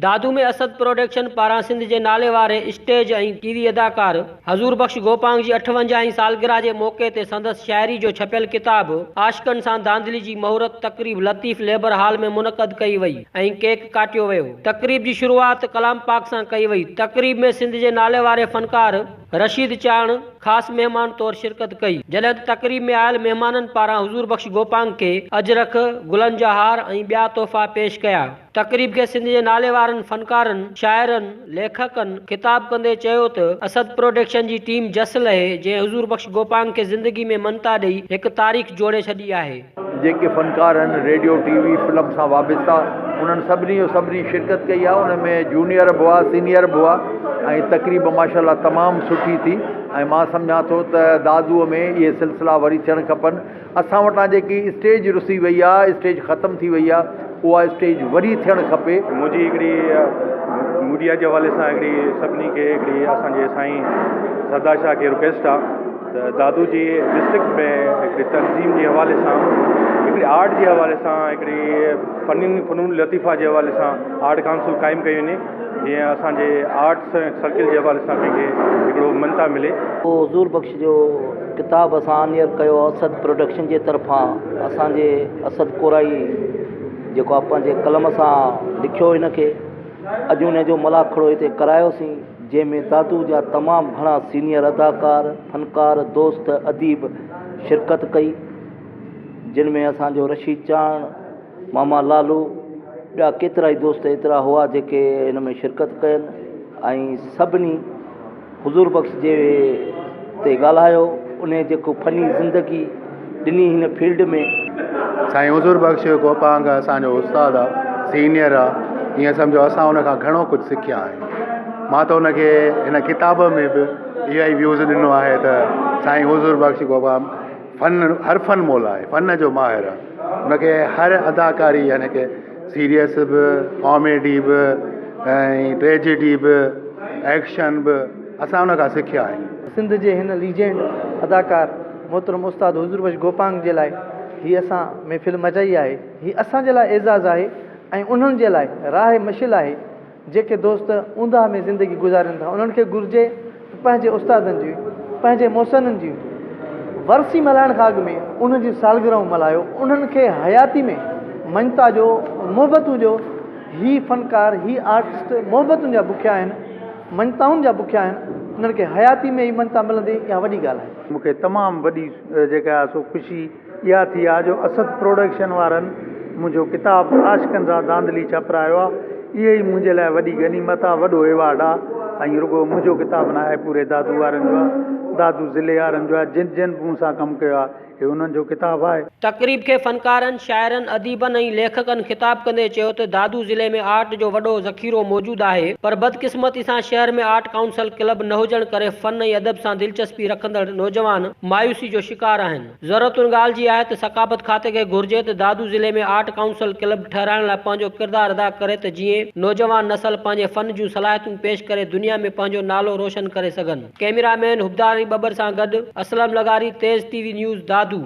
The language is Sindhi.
دادو ۾ اسد پروڊڪشن پاران سنڌ جي نالي واري اسٽيج ۽ ٽي وي اداڪار حضور بخش گوپانگ جي اٺونجاهين سالگرهه جي موقعي تي سندس شاعري جو ڇپيل ڪتاب عاشقن سان ڌانڌلي جي مهورت تقريب لطيف ليبر هال ۾ منعقد ڪئي وئي ۽ ڪيڪ ڪاٽيو ويو. تقريب جي شروعات ڪلام پاڪ سان ڪئي وئي. تقريب ۾ سنڌ جي نالي واري فنڪار رشيد چاڻ خاص مهمان طور شرڪت ڪئي، جڏهن ته تقريب ۾ آيل مهمانن پاران حضور بخش گوپانگ کي اجرڪ، گلن جا هار ۽ ٻيا تحفا پيش ڪيا. تقريب کي سنڌ جي ناليوارن فنڪارن، شاعرن، ليکڪن خطاب ڪندي چيو ته اسد پروڊڪشن جي ٽيم جس لهي جنهن حضور بخش گوپانگ کي زندگي ۾ مڃتا ڏئي هڪ تاريخ جوڙي ڇڏي آهي. جيڪي فنڪار آهن ريڊيو ٽي وي فلم سان وابسته انهن سڀني جو سڀني شرڪت ڪئي آهي ان ۾ جونيئر به هئا سينيئر به هئا ۽ تقريب ماشاء الله تمام سٺي ٿي ۽ مان سمجهان ٿو ته دادوء ۾ اهي سلسلا وري ٿيڻ کپن اسان وٽان جيڪي اسٽيج رسي وئي آهي اسٽيج ختم ٿي وئي آهي اها اسٽيج وري ٿيڻ کپي. منهنجي هڪڙي ميڊيا جي حوالي سان هڪڙي سڀني کي هڪڙي اسان جي سائين سردار شاهه کي رڪويسٽ آ ته دادو جي ڊسٽرڪٽ ۾ هڪڙي تنظيم جي حوالي سان هڪڙي آرٽ جي حوالي سان هڪڙي فني فنون لطيفه جي حوالي سان آرٽ ڪائونسل قائم ڪئي وڃي جيئن اسان جي آرٽس ۽ سرڪل جي حوالي سان ڪنهن کي هڪڙو مڃتا ملي. حضور بخش جو ڪتاب اسان آنيئر ڪيو اسد پروڊڪشن جي طرفان اسان جي اسد ڪورائي جيڪو آ پنهنجي قلم سان لکيو هن کي اڄ ان جو ملاکڙو هتي ڪرايوسين جنهن ۾ دادو جا تمام گهڻا سينيئر اداڪار، فنڪار، دوست، اديب شرڪت ڪئي جن ۾ اسان جو رشيد چاڻ، ماما لالو، ٻيا ڪيترائي دوست ايترا هئا جيڪي هن ۾ شرڪت ڪين ۽ سڀني حضور بخش جي تي ڳالهايو انهي جيڪو فني زندگي ڏني هن فيلڊ ۾. سائين حضور بخش گوپانگ اسان جو استاد آ سينئر آ ائين سمجهو اسان ان کان گهڻو ڪجهه سکيا آهيون مان ته ان کي هن ڪتاب ۾ به اها ئي ويوز ڏنو آهي ته سائين حضور بخش گوپانگ فن هر فن مولا آهي فن جو ماهر آ ان کي هر اداڪاري يعني ڪي سيريس به ڪاميڊي به ۽ ٽريجڊي به ايڪشن به اسان ان کان سکيا آهيون. سنڌ جي هن ليجنڊ اداڪار محترم استاد حضور بخش گوپانگ جي لاء هي اسان محفل مچائي آهي هي اسان جي لاء اعزاز آهي ۽ انهن جي لاء راهه مشعل آهي جيڪي دوست اونداهه ۾ زندگي گذارين ٿا انهن کي گهرجي ته پنهنجي استادن جي پنهنجي محسنن جي ورسي ملهائڻ کان اڳ ۾ انهن جون سالگرهون ملهايو انهن کي حياتي ۾ مڃتا ڏيو محبتون ڏيو هي فنڪار هي آرٽسٽ محبتن جا بکيا آهن مڃتائن جا بکيا آهن انهن کي حياتي ۾ ئي مڃتا ملندي اها وڏي ڳالهه آهي. مون کي تمام وڏي جيڪا آهي سو خوشي اها ٿي آهي جو اسد پروڊڪشن وارن منهنجو ڪتاب عاشقن سان ڌانڌلي ڇپرايو آهي. اهي ئي منهنجي لاء وڏي غنيمت آهي، وڏو ايوارڊ آهي ۽ رڳو منهنجو ڪتاب نه آهي پوري دادو وارن جو آهي، دادو ضلعي وارن جو آهي، جن جن به مون سان ڪم ڪيو آهي اهي انهن جو ڪتاب آهي. تقريب کي فنڪارن، شاعرن، اديبن ۽ ليکڪن خطاب ڪندي چيو ته دادو ضلعي ۾ آرٽ جو وڏو ذخيرو موجود آهي پر بدقسمتي سان شهر ۾ آرٽ ڪائونسل ڪلب نه هجڻ ڪري فن ۽ ادب سان دلچسپي رکندڙ نوجوان مايوسي جو شڪار آهن. ضرورت ان ڳالهه جي آهي ته ثقافت کاتي کي گهرجي ته دادو ضلعي ۾ آرٽ ڪائونسل ڪلب ٺهرائڻ لاء پنهنجو ڪردار ادا ڪري ته جيئن نوجوان نسل پنهنجي فن جون صلاحيتون پيش ڪري دنيا ۾ پنهنجو نالو روشن ڪري سگهن. ڪئميرا مين حبدار علي ٻٻر سان گڏ اسلم لغاري، تيز ٽي وي نيوز، دادو.